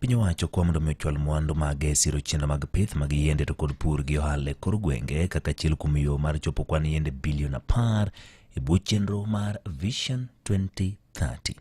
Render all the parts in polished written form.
Piny owacho kwa mondo mi ochwal mwandu mage e siro chenro mag pith mag yiende to kod pur gi ohala e kor gwenge kaka achiel kuom yo mar chopo kwan yiende bilion 10 e bwo chenro mar Vision 2030.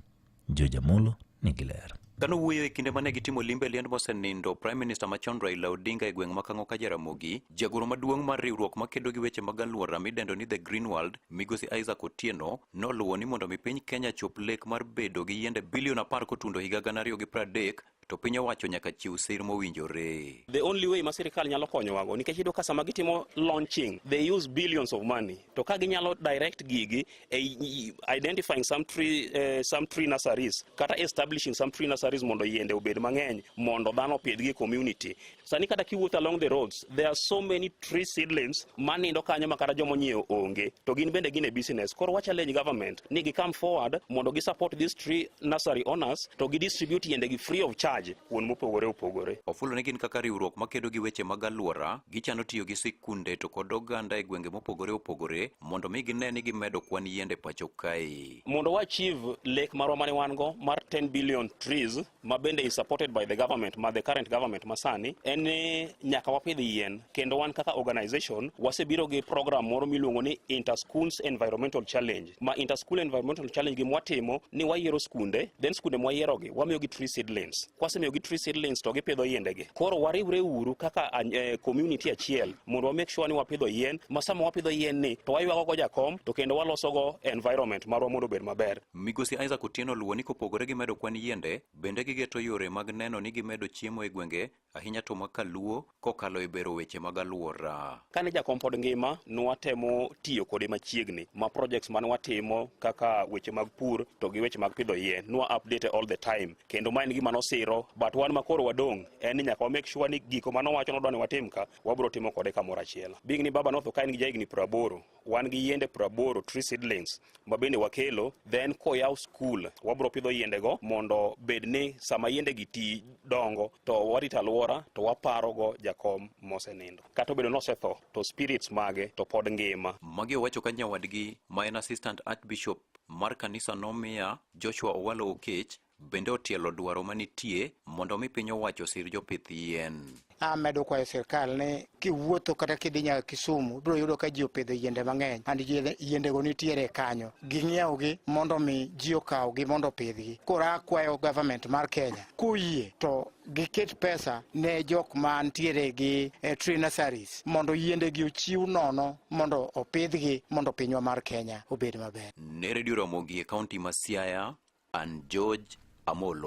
George Amolo nigi ler. Kane owuoyo e kinde mane gitimo limbe e liend mosenindo Prime Minister machon Raila Odinga e gweng' ma Kang'o ka Jaramogi, jagoro maduong' mar riwruok makedo gi weche mag alwora midendo ni The Green World, Migosi Isaac Otieno, noluwo ni mondo mi piny Kenya chop lek mar bedo gi yiende bilion 10 kotundo higa 2030, to piny owacho nyaka chiw sir mowinjore. The only way ma sirikal nyalo konyowago, nikech iyudo ka sama gitimo launching, they use billions of money, to ka ginyalo direct gigi e identifying some tree nurseries kata establishing some tree nurseries mondo yiende obed mang'eny mondo dhano opidhgi e community. Sani kata kiwuotho along the roads, there are so many tree seedlings manindo kanyo ma kata jomonyiewo onge, to gin bende gin e business. Koro wa challenge government ni gi come forward mondo gi support these tree nursery owners to gi distribute yiende gi free of charge kuond mopogore opogore. Ofulo ni gin kaka riwruok makedo gi weche mag alwora, gichano tiyo gi sikunde to kod oganda e gwenge mopogore opogore mondo mi gine ni gimedo kwan yiende pacho kae. Mondo wa achieve lek marwa mane wan go mar 10 billion trees, ma bende is supported by the government, ma the current government masani, en ni nyaka wapidh yien. Kendo wan kaka organization wasebiro gi program moro miluongo ni Inter-Schools Environmental Challenge. Ma Inter-School Environmental Challenge, gima watimo ni wayiero skunde, then skunde mwayierogi wamiyogi tree seedlings. Kwasemiyogi tree seedlings to gipidho yiendegi. Koro wariwre uru kaka community achiel mondo wa make sure ni wapidho yien, ma sama wapidho yien ni to waywago go jakom to kendo walosogo environment marwa mondo obed maber. Migosi Isaac Otieno luwo ni kopogore gi medo kwan yiende, bende gigeto yore mag neno ni gimedo chiemo e gwenge, ahinya to ma kaluo, kokalo e bero weche mag alwora. Kane jakom pod ngima, nwatemo tiyo kode machiegni, ma projects mane watimo kaka weche mag pur to gi weche mag pidho yien nwa update all the time, kendo ma en gima nosiro. But wan ma koro wadong', en ni nyaka wa make sure ni giko manowacho nodwa ni watim ka wabro timo kode kamoro achiel. Being ni baba notho ka en gi jahigni 80, wan gi yiende 80, tree seedlings, ma bende wakelo. Then koyaw school, wabro pidho yiendego mondo bed ni sama yiende gi ti dongo to warito alwora to waparogo jakom mosenindo. Kata obedo nosetho, to spirits mage to pod ngima. Magi owacho ka nyawadgi ma en Assistant Archbishop mar kanisa Nomiya Joshua Owalo Okech bende otielo dwaro manitie mondo mi piny owacho osir jopith yien. Amedo kwayo sirkal ni kiwuotho kata kidhi nyaka Kisumu, ibiro yudo ka ji opidho yiende mang'eny, and yiendego nitiere kanyo. Ging'iewgi mondo mi ji okawgi mondo opidhgi. Koro akwayo government mar Kenya koyie to giket pesa ne jok mantiere gi tree nurseries mondo yiendegi ochiw nono mondo opidhgi mondo pinywa mar Kenya obed maber. Ne Radio Ramogi e kaunti ma Siaya, an George Amolo.